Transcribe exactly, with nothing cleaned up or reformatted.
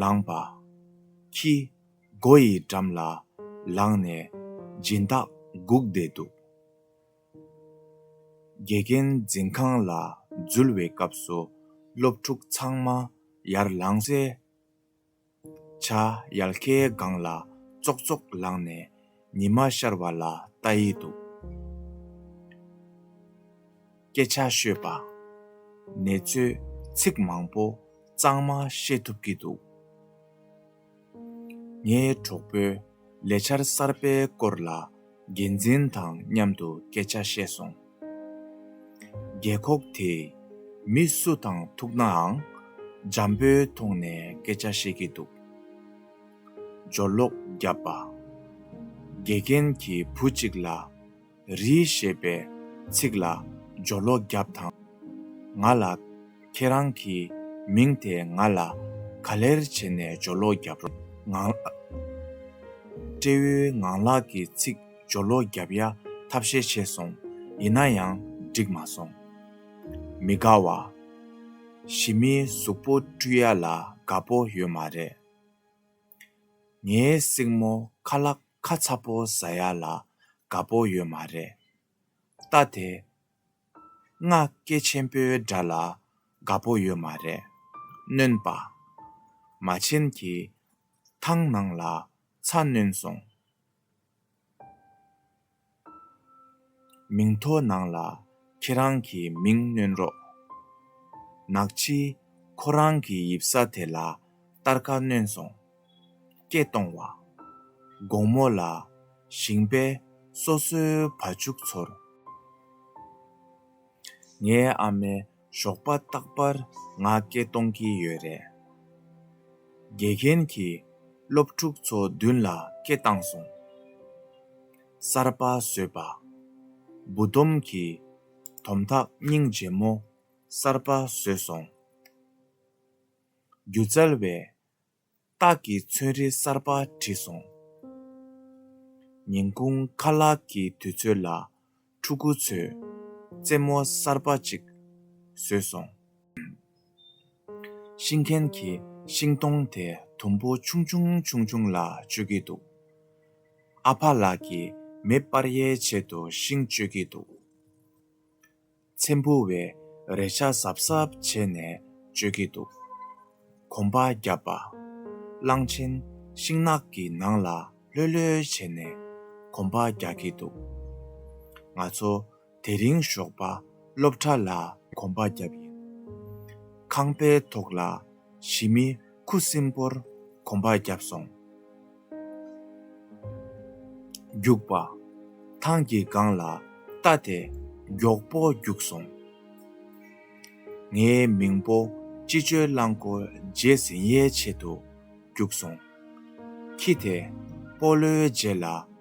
ལངས་པ། ཁྱི་སྒོ་ཡི་འགྲམ་ལ་ལངས་ནས་སྦྱིན་བདག་སྒུག་བསྡད་འདུག་དགེ་རྒན་འཛིན་ཁང་ལ་འཛུལ་བའི་སྐབས་སུ་སློབ་ཕྲུག་ཚང་མ་ཡར་ལངས་སེ། བྱ་ཡལ་གའི་སྒང་ལ་ཙོག་ཙོག་ལངས་ནས་ཉི་མ་ཤར་བ་ལ་ལྟ་ཡི་འདུག་སྐད་ཆ་ཤོད་པ། ནེ་ཙོས་ཚིག་མང་པོ་གཙང་མ་བཤད་ཐུབ་ཀྱི་འདུག་ངའི་གྲོགས་པོས་ལས་འཆར་གསར་པའི་སྐོར་ལ་འགན་འཛིན་དང་མཉམ་དུ་སྐད་ཆ་བཤད་སོང་། རྒས་འཁོགས་དེས་མི་སུ་དང་ཐུག་ནའང་འཇམ་པོའི་ཐོག་ནས་སྐད་ཆ་བཤད་ཀྱི་འདུག་སྦྱོར་ཀློག་བརྒྱབ་པ། དགེ་རྒན་གྱིས་བུ་གཅིག་ལ་རི་ཞེས་པའི་ཚིག་ལ་སྦྱོར་ཀློག་བརྒྱབ་དང་། ང་ལ་ཁྱེད་རང་གི་མིང་དེ་ང་ལ་ག་ལེར་བྱས་ནས་སྦྱོར་ཀློག་བརྒྱབ་རོགས། ངང་། སྤྲེའུའི་ངང་ལག་གི་ཚིག་སྦྱོར་ཀློག་བརྒྱབ་ཡ་ཐབས་ཤེས་བྱས་སོང་། ཡིན་ན་ཡང་འགྲིག་མ་སོང་། མི་དགའ་བ། ཞི་མིའི་གཟུགས་པོ་བཀྲུ་ཡ་ལ་དགའ་པོ་ཡོད་མ་རེད། ངའི་སྲིང་མོ་ཁ་ལག་ཁ་ཚ་པོ་ཟ་ཡ་ལ་དགའ་པོ་ཡོད་མ་རེད། རྟ་དེ་རྔ་སྐད་ཆེན་པོའི་སྒྲ་ལ་དགའ་པོ་ཡོད་མ་རེད། སྣོན་པ། མ་བྱན་གྱིས་ཐང་ནང་ལ་ཚྭ་བསྣོན་སོང་། མིང་ཐོ་ནང་ལ་ཁྱེད་རང་གི་མིང་བསྣོན་རོགས། ནག་ཕྱིས་ཁོ་རང་གི་ཡིབ་ས་དེ་ལ་སྟར་ཀ་བསྣོན་སོང་། སྐད་གཏོང་བ། དགོང་མོ་ལ་ཞིང་པས་སོ་སོའི་བ་ཕྱུགས་འཚོར། ངའི་ཨ་མས་ཞོགས་པ་རྟག་པར་ང་སྐད་གཏོང་གི་ཡོད་རེད། དགེ་རྒན་གྱིས་སློབ་ཕྲུག་ཚོ་མདུན་ལ་སྐད་བཏང་སོང་། གསར་པ་བཟོས་པ། འབུ་དོམ་གྱི་དོམ་ཐག་སྙིང་རྗེ་མོ་གསར་པ་བཟོས་སོང་། སྒྱུ་རྩལ་བས་སྟག་གི་ཚོན་རིས་གསར་པ་བྲིས་སོང་། ཉིན་གུང་ཁ་ལག་གི་དུས་ཚོད་ལ་ཕྲུ་གུ་ཚོས་རྩེད་མོ་གསར་པ་ཅིག་བཟོས་སོང་། ཤིང་མཁན་གྱིས་ཤིང་སྡོང་དེ་དུམ་བུ་ཆུང་ཆུང་ཆུང་ཆུང་ལ་གཅོད་ཀྱི་འདུག་ཨ་ཕ་ལགས་ཀྱིས་མེ་སྤར་ཡའི་ཆེད་དུ་ཤིང་གཅོད་ཀྱི་འདུག་ཚེམ་བུ་བས་རས་ཆ་གཟབ་གཟབ་བྱས་ནས་གཅོད་ཀྱི་འདུག་གོམ་པ་བརྒྱབ་པ། གླང་ཆེན་ཤིང་ནགས་ཀྱི་ནང་ལ་ལྷོད་ལྷོད་བྱས་ནས་གོམ་པ་རྒྱག་གི་འདུག་ང་ཚོ་དེ་རིང་ཞོགས་པ་སློབ་གྲྭ་ལ་གོམ་པ་བརྒྱབ་ཡིན། ཁང་པའི་ཐོག་ལ་ཞི་མི་ཁུ་སིམ་པོར་གོམ་པ་བརྒྱབ་སོང་། རྒྱུག་པ། ཐང་གི་སྒང་ལ་རྟ་དེ་མགྱོགས་པོ་རྒྱུག་སོང་། ངའི་མིང་པོ་སྤྱི་སྤྱོད་རླངས་འཁོར་རྗེས་ཟིན་ཡའི་ཆེད་དུ་རྒྱུག་སོང་། ཁྱི་དེ་སྤོ་ལོའི་རྗེས་ལ་